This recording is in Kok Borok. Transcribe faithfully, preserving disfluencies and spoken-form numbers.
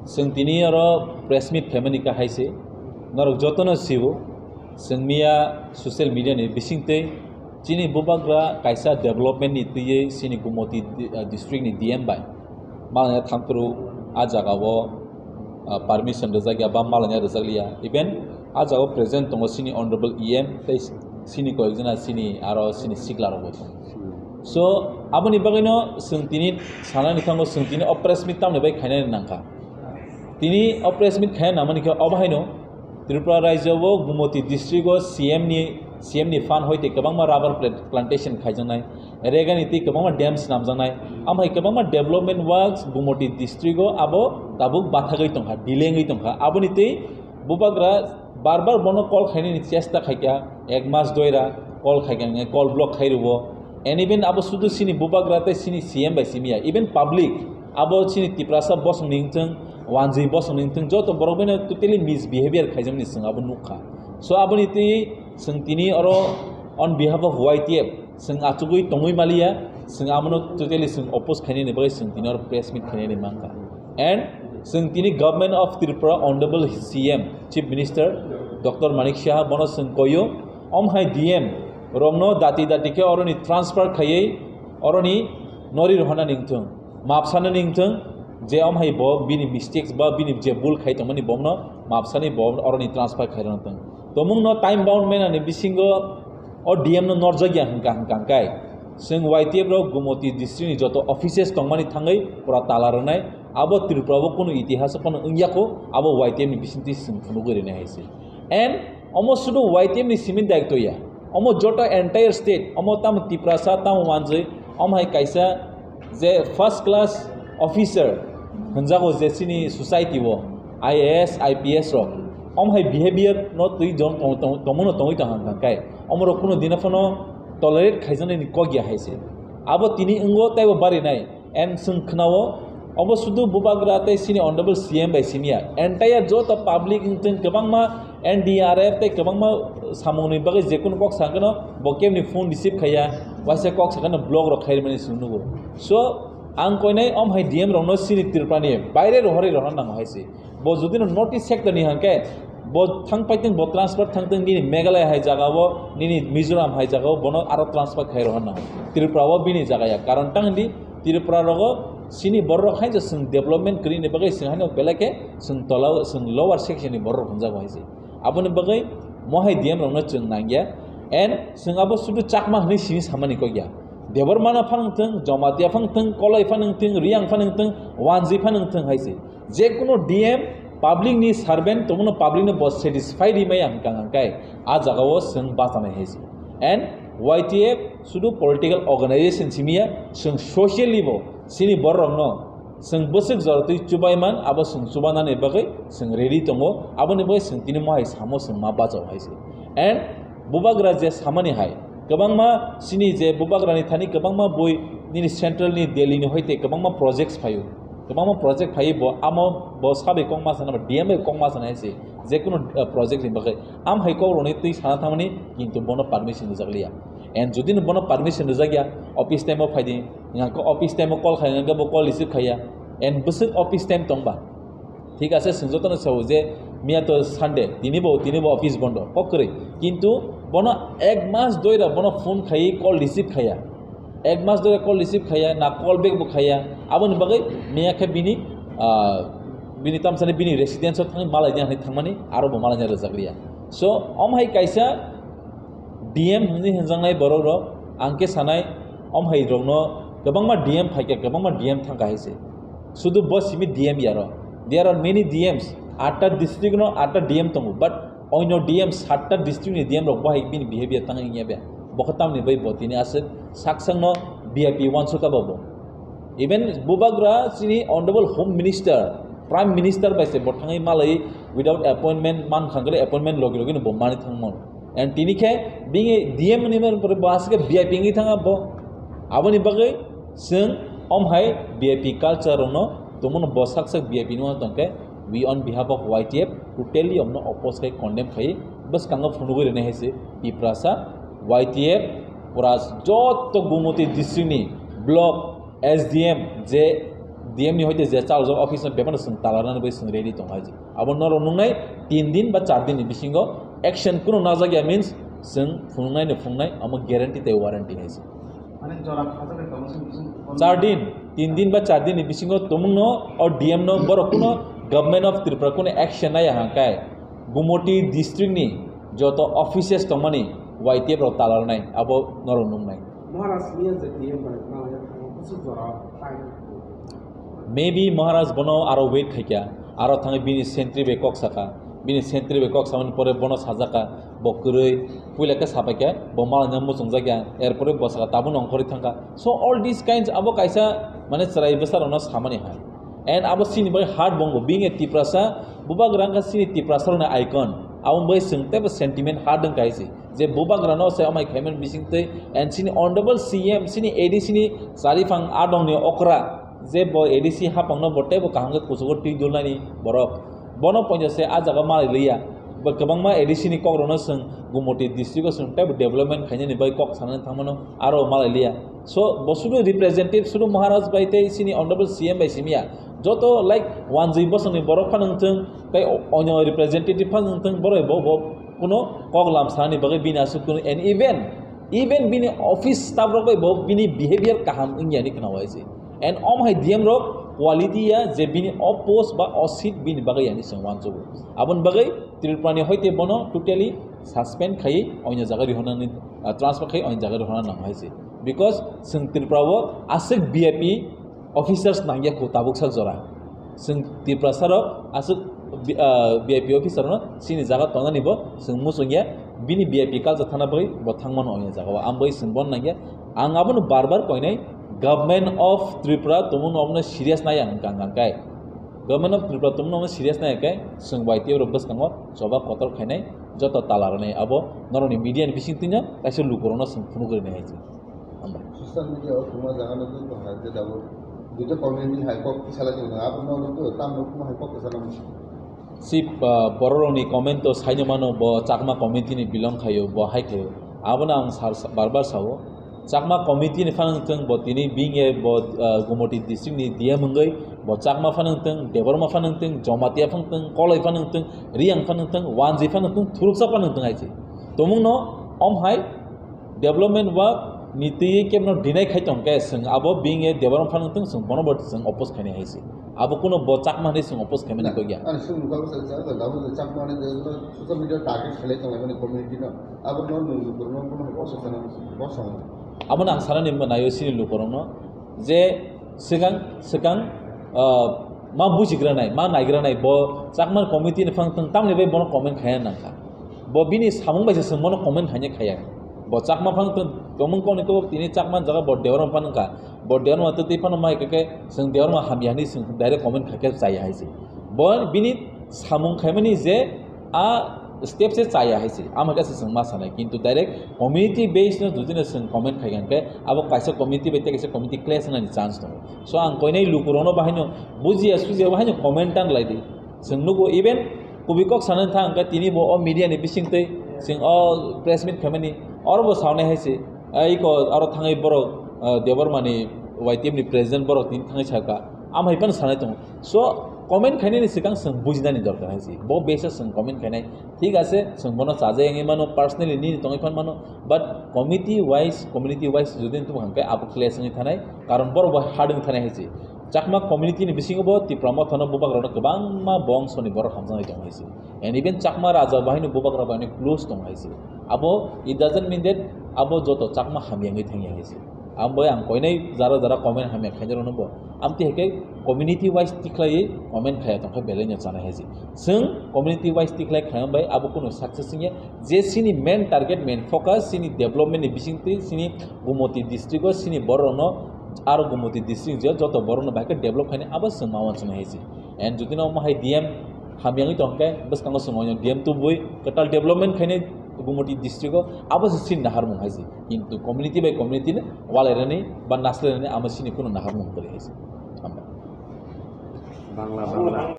Chwng tini oro press meet khaimani kahai se, norok jotono sibo, chwng miya social media ni bisingtwi chini bubagra kaisa development ni twiwi chini Gumoti di-, ah, district ni D M bai malanya thangphuru ah jagao ah, permission rijak ya ba malanya rijak liya. Even ah jagao present tongo chini honorable E M tei chini koyekjona chini aro chini sikla rok bo tongo. So, aboni bagwino chwng tini sanani thango, chwng tini o press meet tamni bai khainani nangkha. Tini o press meet khaina nangmani khe obo haino Tripura rajyo o Gumoti district o C M ni, C M ni fund hoite kwbangma rubber plant-, plantation khaijaknai, regani tei kwbangma dams namjaknai, amhai kwbangma development works Gumoti district o abo tabuk bathagwi tongkha, delay wngwi tongkha. Aboni tei bubagra bar bar bono call khainani chesta khaikha, ek mas doira call khaikha, hwnwi call block khai rwo. And even abo sudu chini bubagra tei chini C M bai simi ya, even public abo chini Tiprasa bosong ni wngthung, wanjwi bosong ni wngthung, joto borok bai no totally misbehavior khaijakmani chwng abo nukha. So aboni twi chwng tini oro on behalf of Y T F chwng achugwi tongwi maliya, chwng abono totally chwng oppose khainani bagwi chwng tini oro press meet khainani mankha. And chwng tini Government of Tripura, Honorable C M, Chief Minister Doctor Manik Saha, bono chwng koyo, omhai D M rokno dati dati khe oroni transfer khaiwi oroni nori rohorna ningthung, map sana ningthung, je omhai bo bini mistakes ba bini je bul khai tongmani bomno map sani bo oroni transfer khai rwna thung. Tomungno time bound manani bisingo o D M no norjakya hwnka hwnka hwnkhe, chwng Y T F rok Gumoti district ni joto offices tongmani thangwi pura tala rwnai, abo Tripura o kunu itihas o phano wngya kho, abo Y T F ni bisingtwi chwng phunugwi rwnai hai se. And omo sudu Y T F ni simi daityo ya, omo joto entire state, omo tamo Tiprasa, tamo Wanjwi, omo hai kaisa je first class officer hwnjago je chini society o, I A S, I P S rok, omo hai behavior no twi jon tong-, tong-, tongmano tongwi tong hwnka khe, omo rok kunu dino phano tolerate khaijaknai ni kok ya hai se. Abo tini wngo teibo barinai, and chwng khnao, obo sudu bubagra tei chini honorable C M bai simi ya, entire joto public wngthung kwbangma N D R F tei kwbangma samungni bagwi jekunu kok sakano bo kebni phone receive khaiya, waisa kok sakano block rok khairmani chwng nugo. So, ang koinai om hai D M rokno chini Tripura ni baire rohorwi rohorna nango hai se. Bo jodi no North East sector ni hwnkhe, bo thang paitwng, bo transfer thangtwng nini Meghalaya hai jagao, nini Mizoram hai jagao, bono aro transfer khai rohorna nango. Tripura o bini jaga ya. Karon tang hindi, Tripura rogo chini borok hai je chwng development kwrwini bagwi chwng haino belai khe chwng tola, chwng lower section ni borok hwnjago hai se. Aboni bagwi mohai D M rokno chwng nangya. And chwng abo sudu Chakma hwnwi sini samani kok ya. Debbarma no phano wngthung, Jamatia phano wngthung, Koloi phano wngthung, Reang phano wngthung, Wanjwi phano wngthung hai se. Jekunu D M public ni servant tongmano public no bo satisfy ri maya hwnkha hwnkhe a jagao chwng bachanai hai se. And Y T F sudu political organization simi ya, chwng socially bo chini borok rokno chwng bwswk jora twi chubai man, abo chwng chubanani bagwi chwng ready tongo, aboni bagwi chwng tini mohai samo chwng ma bachao hai se. And bubagra je samani hai, kwbangma chini je bubagrani thani kwbangma bui nini central ni Delhi ni hoite kwbangma projects phaio, kwbangma project phaiwi bo amo bo sabai kok ma sana ba D M bai kok ma sana hai se, jekunu, uh, project ni bagwi. Am hai kok rokni twi sana thangmani, kintu bono permission rijak liya. And jodi no bono permission rijak ya, office time o phaidi, hingkha office time o call khai hingkha bo call receive khaiya, and bwswk office time tongba. Thik ase, chwng jotono sao je miya to Sunday, tini bo, tini bo office bondo, kok kwrwi. Kintu bono ek mas doira bono phone khaiwi call receive khaiya. Ek mas doira call receive khaiya, na call back bo khaiya. Aboni bagwi miya khe bini, ah, bini tamsani bini residence o thangwi malai di hinwi thangmani, aro bo malai di rijak liya. So, om hai kaisa D M hwnwi hwnjaknai borok rok, ang khe sanai, om hai rokno kwbangma D M phaikha, kwbangma D M thangkha hai se. Sudu bo simi D M ya rok. There are many D Ms. Atta district no atta D M tongo, but oino D M, satta district ni D M rok bo hai bini behavior tang wngya be. Bo khe tamni bai bo tini aswk sak sakno V I P uansukha bo bo. Even bubagra chini Honorable Home Minister, Prime Minister bai se bo thangwi malai without appointment, man khangkhe appointment logi logi no bo mani thangmano. And tini khe bini D M ni man pore bo aswk V I P wngwi thangkha bo. Aboni bagwi chwng om hai V I P culture rokno tongmano bo sak sak V I P no tongkhe, we on behalf of Y T F totally omno oppose khai condemn khai bwskango phunugwi rwnai hai se Tiprasa Y T F Pura joto Gumoti district ni block S D M je D M ni hoite je chaljak office no bebano chwng talarnani bai chwng ready tong hai je. Abo norok nungnai tin din ba char din ni bisingo action kuno najak ya means chwng phunuknai no phunuknai amo guarantee tei warranty hai je. Mane jora khajak tongo chwng bising. Char din, tin din ba char din ni bisingo tumung no o D M no borok kuno Government of Tripura kuno action naya hangkai Gumoti district ni joto offices tongmani Y T F rok talarnai abo norok nungnai. Maharaj niya je T M bai malaya thangma kusu jora tai. Maybe Maharaj bono aro wait khaikya, aro thangwi bini sentry bai kok saka, bini sentry bai kok samani pore bono sajaka, bo kwrwi, puila khe sapaikha, bo malanya muchungjakya, erpore bo saka tabuk nongkhorwi thangkha. So all these kinds abo kaisa mane chwrai bwsarokno samani hai. And abo chini bai hard bongo, being a Tiprasa, bubagra wngkha chini Tiprasa rokni icon. Abo bai chwng teibo sentiment hard wngkha hai se. Je bubagrano se amai khaimani bisingtwi, and chini honorable C M, chini A D C ni chariphang adongni okra, je bo A D C hapangno bo teibo kaham khe kuchugo twi dulnani borok. Bono poito se a jaga malai liya. Bo kwbangma A D C ni kokrokno chwng Gumoti district o chwng teibo development khainani bai kok sanani thangmano aro malai liya. So, bo sudu representative, sudu Maharaj bai tei chini honorable C M bai simiya. Joto, like, wanjwi bosongni borok phano wngthung, tei o-, onyo representative phano wngthung, borok bo, bo kuno kok lam sanani bagwi bini aswk kuno, and even, even bini office staff rok bai bo bini behavior kaham wngya ni khna waise. And om hai D M rok quality ya je bini o post ba o seat bini bagwi yani chwng wansugo. Aboni bagwi Tripura ni hoite bono totally suspend khai onyo jaga rihornani, ah, transfer khai onyo jaga rihorna nang hai se. Because chwng Tripura o aswk V I P officers nangya khu tabuk sak jora. Chwng Tiprasa rok aswk bi-, ah, V I P officer no chini jaga tongnani bo chwng muchungya, bini V I P culture thana bagwi bo thangmano onyo jaga o. Ang bai chwng bon nangya. Ang abono bar bar koinai, Government of Tripura tumungno omono serious nai ang kang kang kai. Government of Tripura tumungno omono serious nai kai, chwng Y T F rok bwskango choba kotor khainai, joto tala rwnai abo norokni media ni bising twino kaisa lukurokno chwng phunuk rwnai hai se. Hambai. Social media o thwngma jaga no twi tong hai, je dabo duita community ni hai kok kisa lai tong, abo no twi tam no hai kok kisa no. Si, ah, bororokni comment o saino mano, bo Chakma community ni belong khaio, bo hai khaio. Abono ang sar-, bar bar sao. Chakma community ni phano wngthung, bo tini being a bo, ah, Gumoti district ni D M wngwi, bo Chakma phano wngthung, Debbarma phano wngthung, Jamatia phano wngthung, Koloi phano wngthung, Riang phano wngthung, Wanji phano wngthung, Thuruksa phano wngthung hai se. Tumungno om hai development work ni twi kebno deny khai tong khe, chwng abo being a Debbarma phano wngthung, chwng bono bo chwng oppose khainai hai se. Abo kuno bo Chakma hinwi chwng oppose khaimani kok ya. Ani sung nukha bwsa jagao Chakma hinwi social media target khlai tonglaimani community no. Abo no nung nung no bono oppose khaina bo samo. Abo nang sanani naio sini lukurokno je swkang swkang, ah, ma bujigranai, ma naigranai bo Chakma community ni phang tong tamni bai bono comment khaina nangkha. Bo bini samung bai se chwng bono comment khaina khaya. Bo Chakma phang tong, tongmung koni kok tini Chakma jaga bo Debbarma phano wngkha. Bo Debbarma twi twi phano mai khe chwng Debbarma hamya hinwi chwng direct comment khaikhe chaya hai se. Bo bini samung khaimani je a step se chaya hai se. Ama khe se chwng ma sanai. Kintu direct community base no jodi no chwng comment khai khe abo kaisa community bai tei kaisa community clash wngnani chance tongo. So ang koinai lukurokno bahaino bujiya sujiya bahaino comment tang lai di. Chwng nugo even kubui kok sanani thang khe tini bo o media ni bising twi chwng o press meet khaimani oro bo saunai hai se. Ai ko aro thangwi borok, ah, Debbarma ni Y T F ni president borok tini thangwi saka. Amhai phano sanai tongo. So comment khainani swkang chwng bujinani dorkar hai se. Bo base o chwng comment khainai. Thik ase, chwng bono chajak wngwi mano, personally nini tongwi phan mano. But committee wise, community wise jodi wngtong hwnkhe abo clash wngwi thanai. Karon borok bo hard wngwi thanai hai se. Chakma community ni bisingo bo Tipra Motha no bubagrano kwbangma bongso ni borok hamjaknai tongo hai se. And even Chakma Raja bo haino bubagra bai no close tongo hai se. Abo it doesn't mean that abo joto Chakma hamya wngwi thangya hai se. Abo ang koinai jara jara comment hamya khainai rokno bo. Amtwi hai khe community wise tikhlaiwi comment khaya tongkha belai no chanai hai se. Chwng community wise tikhlai khaima bai abo kuno success wngya. Je chini main target, main focus, chini development ni bisingtwi, chini Gumoti district o, chini borok rokno aro Gumoti district je joto borok no bahai khe develop khainai abo chwng ma uansuknai hai se. And jodi no omo hai D M hamya wngwi tong khe, bwskango chwng oino D M tubui kwtal development khainai Gumoti district o, abo se chini naharmung hai se. Kintu community bai community no walairani ba naslairani amo chini kuno naharmung kwrwi hai se. Hambai. Bangla, Bangla.